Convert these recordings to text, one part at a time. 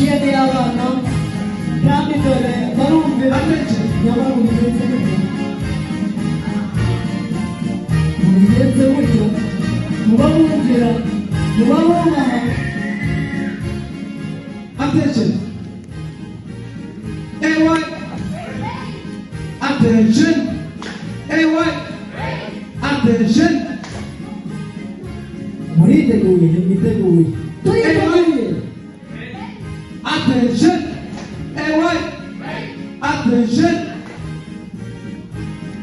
Y'amashiyane y'abana kandi dore barumvira. Nyamara mubigenze gutya, mubigenze gutya, muba bumvira, muba bubaha. Attention. AY. Attention. AY. Attention. Muriteguye? Ntimwiteguye? Turiteguye. Attention. AY. Attention.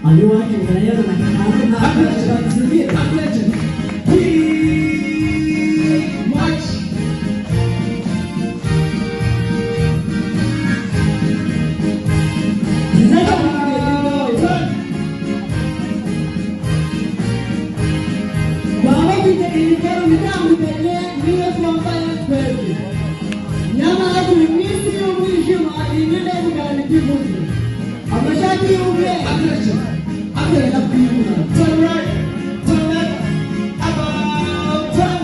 Abiwacu murayabona kandi ntabwo Attention. Attention. Quick march. Byiza cyane. Turn. Baba bafite imikoro itandukanye n'iyo twambaye twebwe, nyamara turi mu isi y'umwijima. Iyi myenda y'umukara nibyo ivuze, amashati y'umweru. Attention. Agenda Attention. kwibura. Turn right. Turn left. About turn.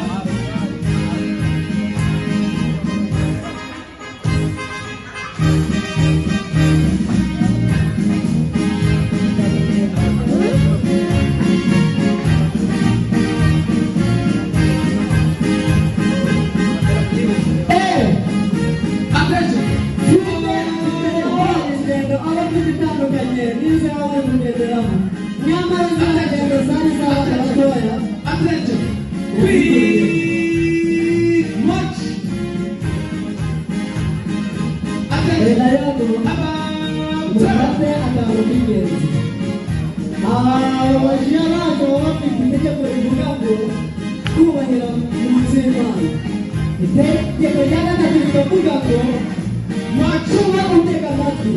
Eh! Attention. Ingendo abafite itandukanye n'izo baba kugenderamo, nyamara za ngendo zari iz'abana batoya. Attention. Quick march. Attention. Reka rero About turn. mufate akantu k'ingenzi. Abajiya bacu baba bafite itegeko rivuga ngo kubahira mu nzu y'Imana. Itegeko rya gatatu rikavuga ngo March. kuba utega amatwi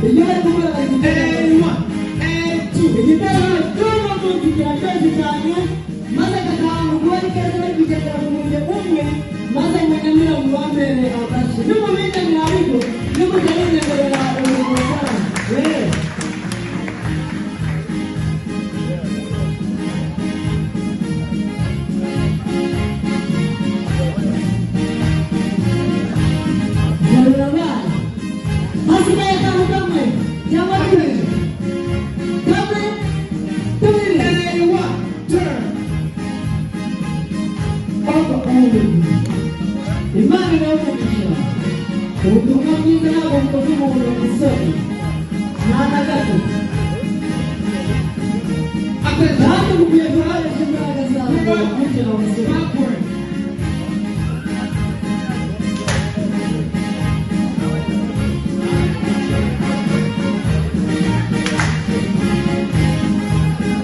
iyo bari kuvuga, bari gutega amatwi. And one. And two. Igitero cy'uno munsi kiraryoshye cyane, maze akantu kuba ari keza, bari kugendera mu mujyi umwe, maze munyamira mu bambere amashyi nimubinamira, ariko nimutarinyemerera umurimo wanyu. Eh. Birabaye, hasigaye akantu kamwe cyangwa tubiri, kamwe, tubiri. And one. Turn. Imana iramugisha. Ubutumwa bwiza ntabwo bukoze umuntu isoni, nta na gato. Attention. Kandi mukwiye gukoresha imbaraga zabwo mukina abasore. Backward.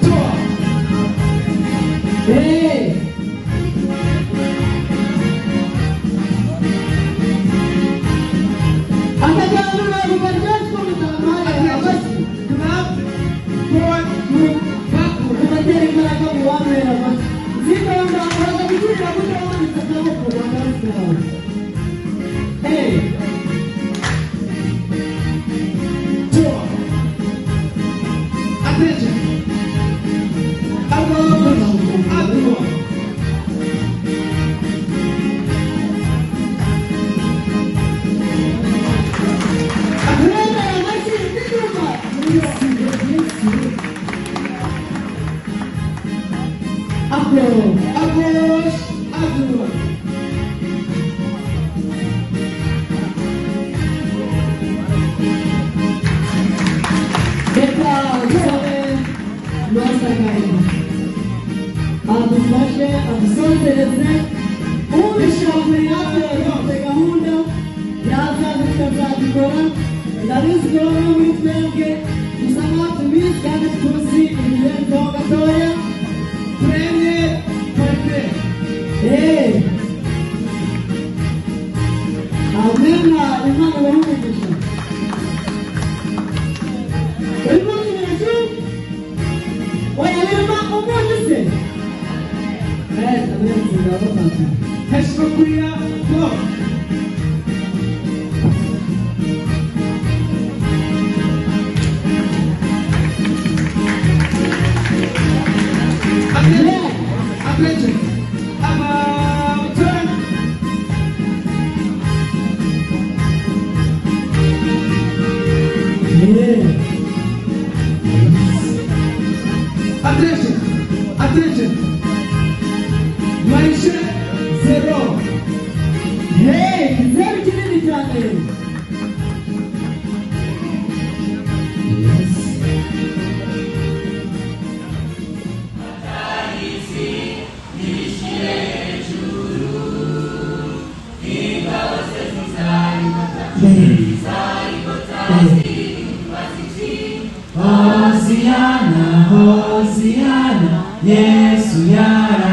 Two. Hey! Aka kantu ntabwo karyoshye ko mutampaye amashyi. Clap. Forward. Move. Backward. Kubatera imbaraga mu bamera amashyi. Zitonda, uraza guturira gutya wamanitse akaboko, ntabwo. Hey! Two. Attention. About. Upward. Kuremera amashyi n'inyuma. Ako. Approach. Upward. Reka dusabe Master Kayima adufashe adusozereze. Ubishoboye natwe dufite gahunda yazaza tukazabikora. Ndabizi ko bamwe muri twebwe dusa nkaho tubizi kandi tuzi ibirenzeho gatoya. Premier parfait. Eh. Amena, Imana ibahe umugisha. Urimo ibintu, oya, birimo umunyu se? Eh, abenzi ndabafata. Heshmakuya. Go. Attention. Attention. About turn. Zero. Hey, ikizeru kinini cyane. Yes. Hosiana, Hosiana, Yesu yara.